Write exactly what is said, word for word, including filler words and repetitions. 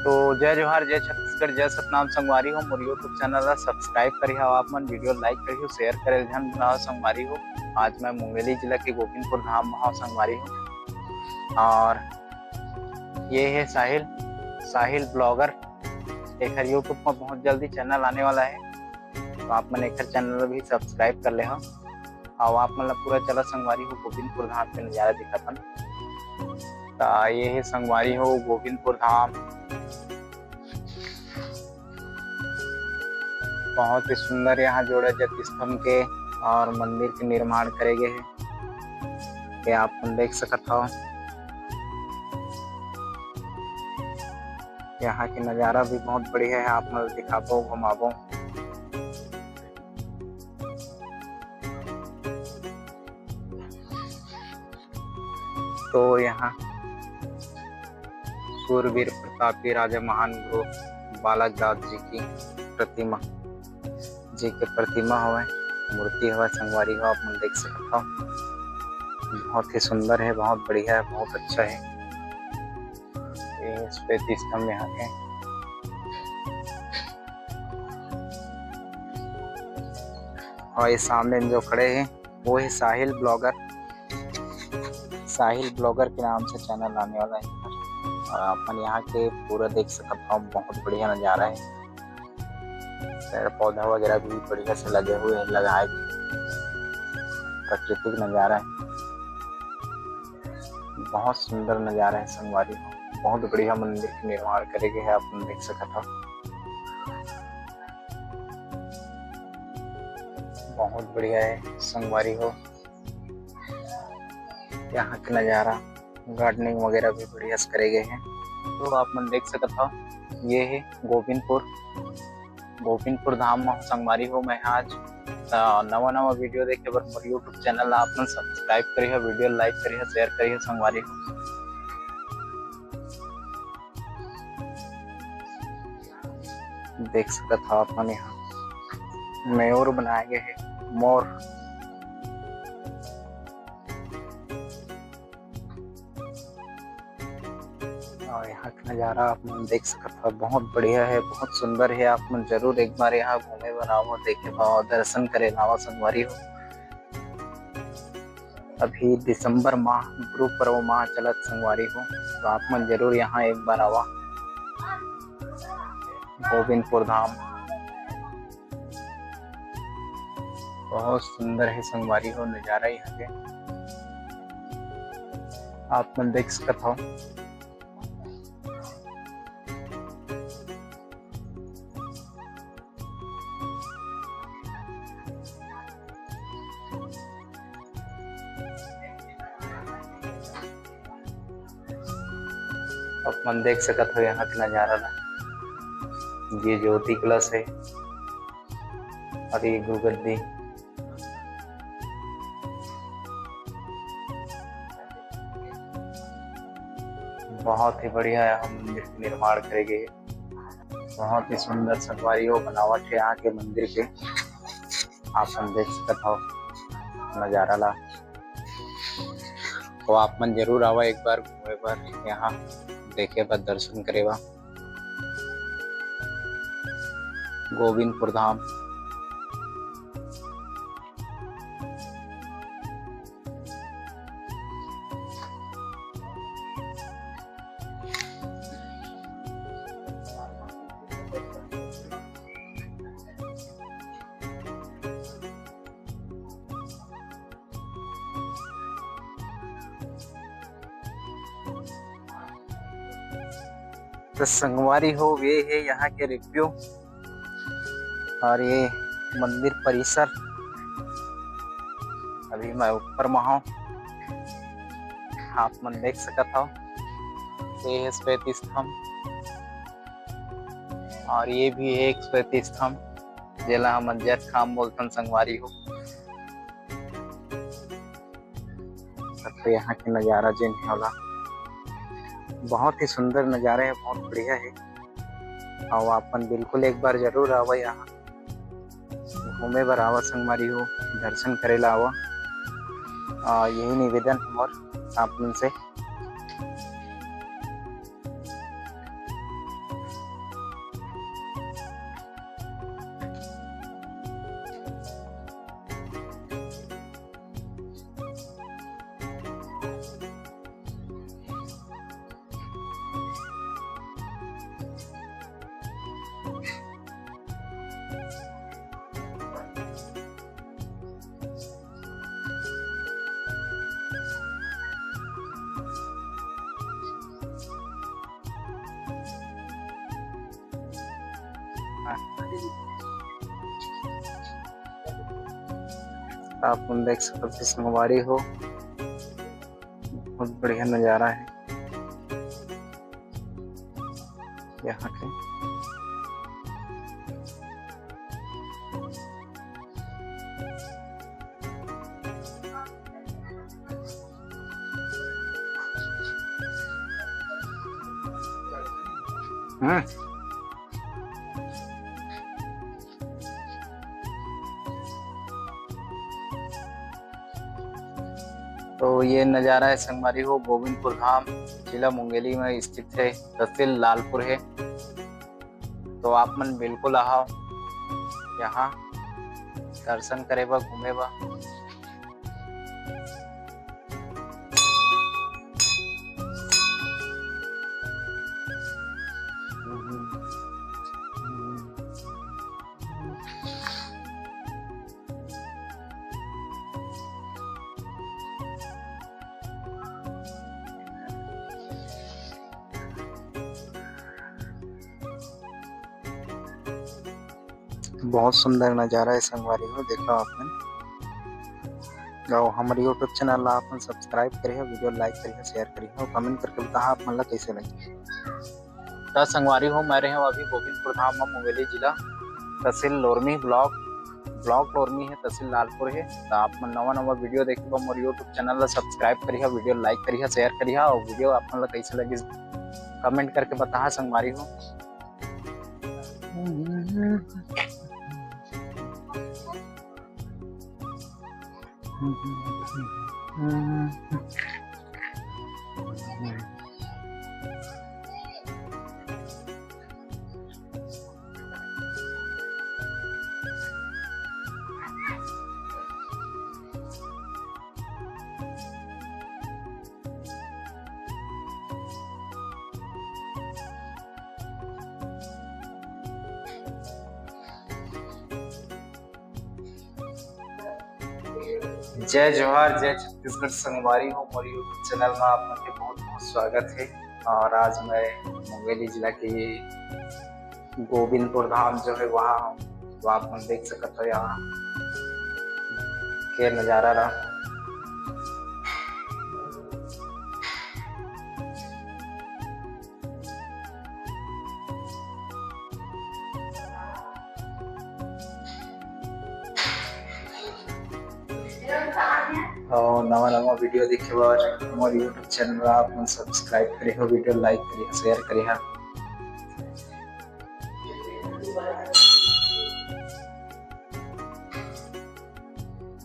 तो जय जोहार, जय छत्तीसगढ़, जय सतनाम संगवारी हो। मोर YouTube चैनल ला सब्सक्राइब करिहा आप मन, वीडियो लाइक करिहो, शेयर करे ल झन भुलाओ संगवारी हो। आज मैं मुंगेली जिला के गोविंदपुर धाम में हूँ संगवारी हो। और ये है साहिल, साहिल ब्लॉगर। एकर YouTube में बहुत जल्दी चैनल आने वाला है, तो आप मन एकर चैनल भी सब्सक्राइब कर ले हो। और आप मन ला पूरा चला संगवारी हो गोविंदपुर धाम के नजारा दिखाथन। ता ये है संगवारी हो गोविंदपुर धाम। बहुत ही सुंदर यहाँ जोड़ा जग स्तंभ के और मंदिर के निर्माण करे गए हैं, ये आप मन देख सकत हो। यहाँ के नजारा भी बहुत बढ़िया है, आप मन दिखाबो, घुमाबो। तो यहाँ सूरवीर प्रतापी राजा महान गुरु बालक दास जी की प्रतिमा, जी के प्रतिमा हवय, मूर्ति हवय संगवारी हो, आप मन देख सकत हो। बहुत ही सुंदर है, बहुत बढ़िया है, बहुत अच्छा है। ये श्वेत स्तंभ यहाँ के। और ये सामने जो खड़े हैं, वो है साहिल ब्लॉगर। साहिल ब्लॉगर के नाम से चैनल आने वाला है। और अपन यहाँ के पूरा देख सकत हो, बहुत बढ़िया नजारा है। पेड़ पौधा वगैरह भी बढ़िया से लगे हुए हैं, लगाए भी। प्राकृतिक नजारा है, बहुत सुंदर नजारा है संगवारी हो। बहुत बढ़िया मंदिर के निर्माण करे गए है, आप मन देख सकत हो। बहुत बढ़िया है संगवारी हो, यहाँ के नजारा, गार्डनिंग वगैरह भी बढ़िया से करे गए हैं। तो आप मन देख सकत हो, ये है गोविंदपुर, गोविंदपुर धाम में संगवारी हो। मैं आज, अ, नवा नवा वीडियो देखे बर मोर YouTube चैनल ला आप मन सब्सक्राइब करिहा, वीडियो लाइक करिहा, शेयर करिहा संगवारी हो। देख सकत हो आप मन, यहाँ मयूर बनाए गए हैं, मोर। और यहाँ का नजारा आप मन देख सकत हो, बहुत बढ़िया है, बहुत सुंदर है। आप मन जरूर एक बार यहाँ घूमे बर आवो, देखे बर आवो, दर्शन करे ला आवो संगवारी हो। अभी दिसंबर माह, गुरु पर्व माह चलत संगवारी हो, तो आप मन जरूर यहाँ एक बार आवा गोविंदपुर धाम। बहुत सुंदर है संगवारी हो नजारा यहाँ के, आप मन देख सकत हो। आप मन देख सकत हो यहाँ के नजारा ला। ये ज्योति कलश है और ये गुरुगद्दी। बहुत ही बढ़िया यहाँ मंदिर के निर्माण करे गए। बहुत ही सुंदर संगवारी हो बनावट है यहाँ के मंदिर के। आप मन देख सकत हो नजारा ला। तो आप मन जरूर आवा एक बार घूमे बर, यहाँ देखे बर, दर्शन करे बर। गोविंदपुर धाम। तो संगवारी हो, ये है यहाँ के रिव्यू और ये मंदिर परिसर। अभी मैं ऊपर में हूँ, आप मन देख सकत हो। ये है श्वेत स्तंभ और ये भी है एक श्वेत स्तंभ, जेला हमन जट खाम बोलथन संगवारी हो। तो यहाँ के नजारा जेन है ओला, बहुत ही सुंदर नजारा है, बहुत बढ़िया है। और आप मन बिल्कुल एक बार जरूर आवा यहाँ, घूमे बर आवा संगवारी हो, दर्शन करे ला आवा। आ, यही निवेदन हमर आप मन से। आप मन देख सकत हो संगवारी हो, बहुत बढ़िया नजारा है यहाँ के। हम्म। तो ये नजारा है संगवारी हो, गोविंदपुर धाम, जिला मुंगेली में स्थित है, तहसील लालपुर है। तो आप मन बिल्कुल आओ यहाँ दर्शन करे बर, घूमे बर। बहुत सुंदर नजारा है संगवारी हो, देखो आप मन। अउ हमर YouTube चैनल ला आप मन सब्सक्राइब करिहा, वीडियो लाइक करिहा, शेयर करिहा अउ कमेंट करके बताहा आप मन ला कैसे लगे। त संगवारी हो, मैं रहे हूँ अभी गोविंदपुर धाम म, मुंगेली जिला, तहसील लोरमी, ब्लॉक, ब्लॉक लोरमी है, तहसील लालपुर है। त आप मन नवा नवा वीडियो देखे बर मोर YouTube चैनल ला सब्सक्राइब करिहा, वीडियो लाइक करिहा, शेयर करिहा अउ वीडियो आप मन ला कैसे लगिस कमेंट करके बताहा संगवारी हो। जय जोहार, जय छत्तीसगढ़ संगवारी हो, मोर YouTube चैनल में आप मन के बहुत बहुत स्वागत है। और आज मैं मुंगेली जिला के ये गोविंदपुर धाम जो है वहाँ हूँ, तो आप मन देख सकत हो यहाँ के नजारा रहा। और नवा नवा वीडियो देखे बर मोर YouTube चैनल ला आप मन सब्सक्राइब करे हो, वीडियो लाइक करे हो, शेयर करे हो।